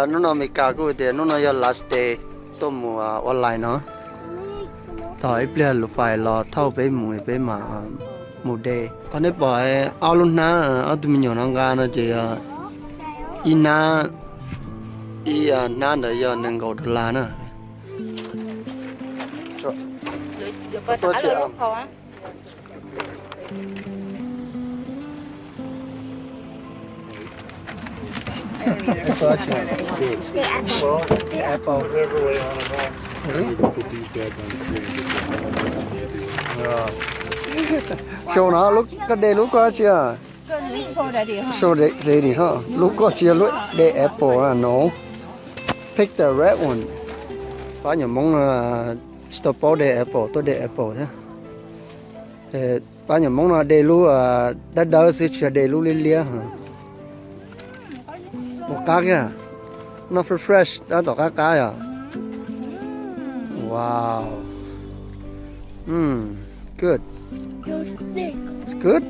Hnub no Mes Kas kuj tias hnub no yog last day tuaj mus ua line no. Thaum ib pliag lus fais los thauj peb mus peb mam mus de. Qhov nej pom ob lub hnab ob tug me nyuam no nqa no ces yog ib hnab, ib hnab ntawd yog nees nkaum dollar na. Show no, koj de lub koj tsi a? Show de, de di ho. Lub koj tsi yog lub de apple na no. Pick the red one. Pab nyuam Hmoob no tsis tau paub de apple, tuaj de apple thiab. Pab nyuam Hmoob no de lub dawb dawb xwb, tsis yog de lub liab liab. Ua qab kiag, noj fresh fresh tab tom qab qab yom. Wow. Mm, good. It's good.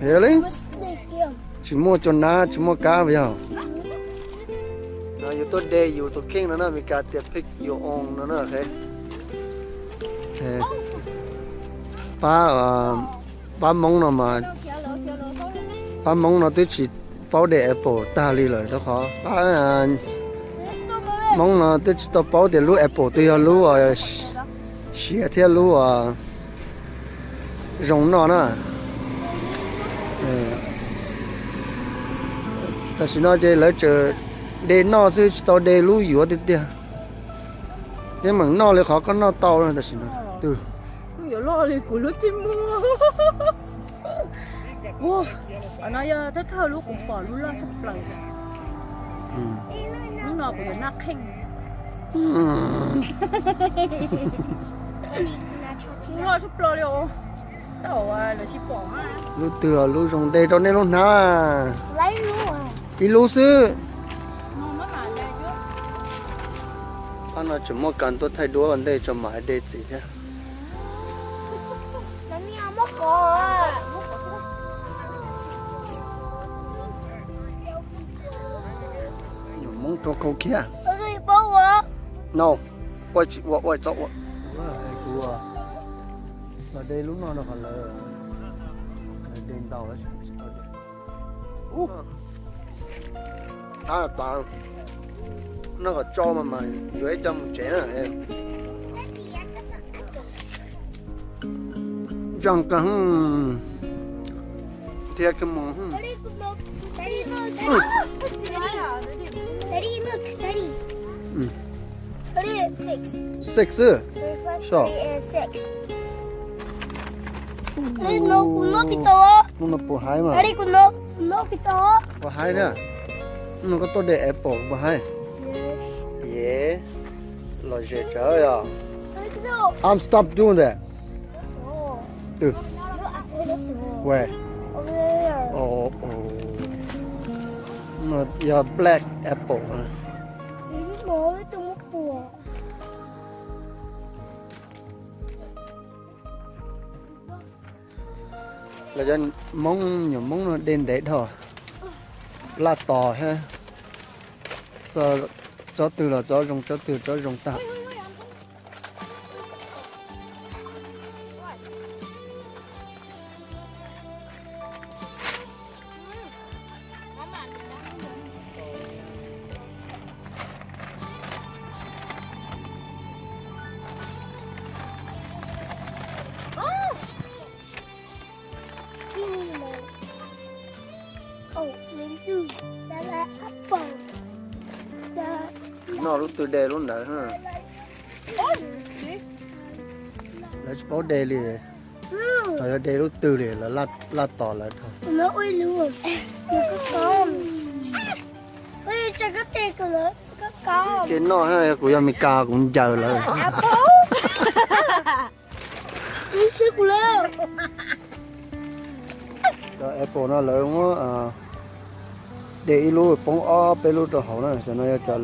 Really? Tsis muaj cua nab, tsis muaj kab yog. No yus tuaj de yus tus kheej no na, Mes Kas tias pick your own no na. Pab, pab Hmoob no mas, pab Hmoob no twb tsis paub de apple tag li lawm rau qhov pab Hmoob no twb tsis tau paub tias lub apple twg yog lub siav thiab lub zoo noj na. Tam sim no ces lawv tseem de noj xwb tsis tau de lub yuav tiag tiag. Yeej meem noj li qhov koj noj tau tam sim no. Twb yuav loj li kuv lub txij muag. No yog thawj thawj lub kuv pom lub loj tshaj plaws. Lub no kuv yuav noj kheej. Lub loj tshaj plaws li os. Lub twg los lub zoo, de rau nej lub hnab. Ib lub xwb. Pab no tseem muaj kas tuaj thaij duab ua ntej tso mam de txiv thiab. Nyuam Hmoob rau khau khiab. No, ua tsis ua, ua txhob ua. Los de lub no rau qhov lawv, lawv de ntau lawm. Tab tom noj kom tsau mas mas yuav ib co mus tsev na. Ntseeg kawg thiab kawg mus. Six xwb. So. Hnub no puas haib mas? Puas haib thiab? Hnub no koj tuaj de apple puas haib? Yes. Lom zem tsawv yog. I'm stop doing that. Where? Yog black apple. Los cov Hmoob, nyuam Hmoob no de ntev dhau, laj tos thiab. Tsob twg los tsob zoo, tsob twg tsob zoo tag. Noj lub twg de lub ntawd. Lawv tsis paub de li. Thaum yog de lub twg li lawv laj tos lawv dhau. Ces noj, kuv yog Mes Kas kuv ncaws lawv. Cov apple no lawv muab de ib lub poob ob peb lub rau hauv na, cov no yog cov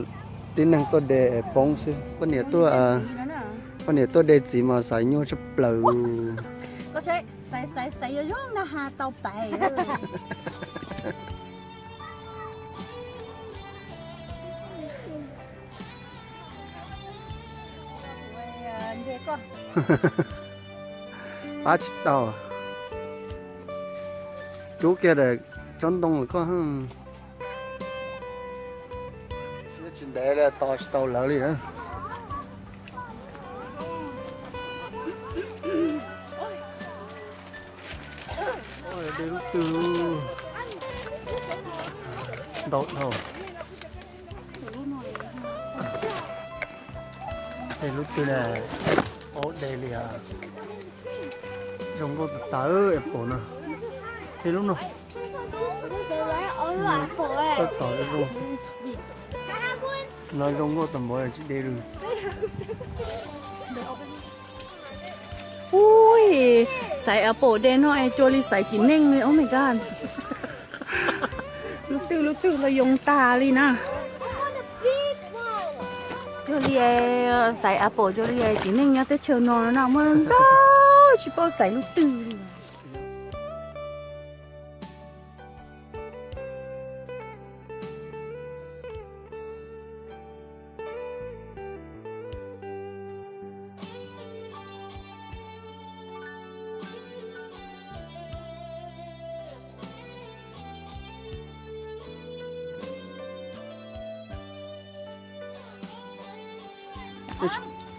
tib neeg tuaj de poob xwb. Poj niam tuaj, poj niam tuaj de txiv mas xaiv nyuaj tshaj plaws. Xaiv xaiv xaiv yuav zoo na has tau pais. Pab tsis tau. Rub kiag daim tsob ntoo koj. Siab tsis ntev li, tos tsis tau lawv li na. De lub twg ntau dhau. De lub twg na, aub de li os. Zoo nkauj tas tas apple no. De lub no. Tab tom zoo. No zoo nkauj tas npaum tsis de li. Ui, xaiv apple de no es cuag li xaiv txiv neej li, oh my god. Lub twg lub twg los yoo tas li na. Cuag li xaiv apple cuag li txiv neej nyob teb chaws no no muaj ntau tsis paub xaiv lub twg li.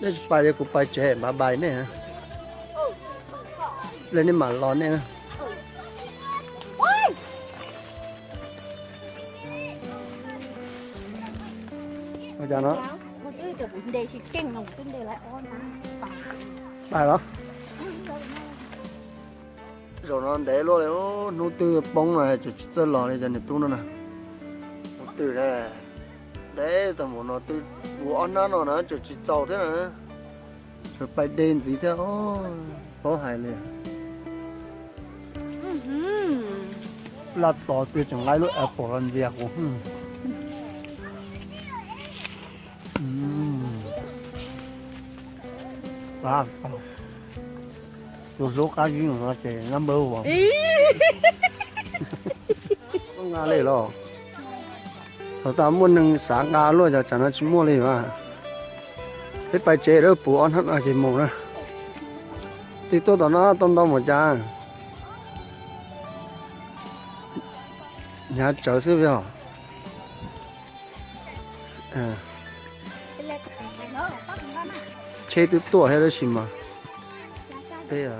Nej tsis pais ces kuv pais tsev, bye bye nej. Hle nej mam los nej. Ua cas no? Pais los. Zaum no ntev luaj li, hnub twb poob no tseem tsis txawj los li cov niam tub no na. Hnub twg ntev tau mus no twb ua ob hnab no na tseem tsis txaus thiab na. Tseem pais de ntxiv thiab, paub hais li. Laj tos tias tseem nqa lub apple los ntxias kuv. Tus hlub qab zib no ces number one. Nqa li los. Thaum tas muaj neeg xav nqa luaj, cov tsam no tsis muaj li as. Peb pais tsev lawm, puv ob hnab no ces mus na. Twb tuaj tom no tau ntau mus cas. Hnyav tsawv xwb os. Tsheb twb tuaj thiab tab sis mas peb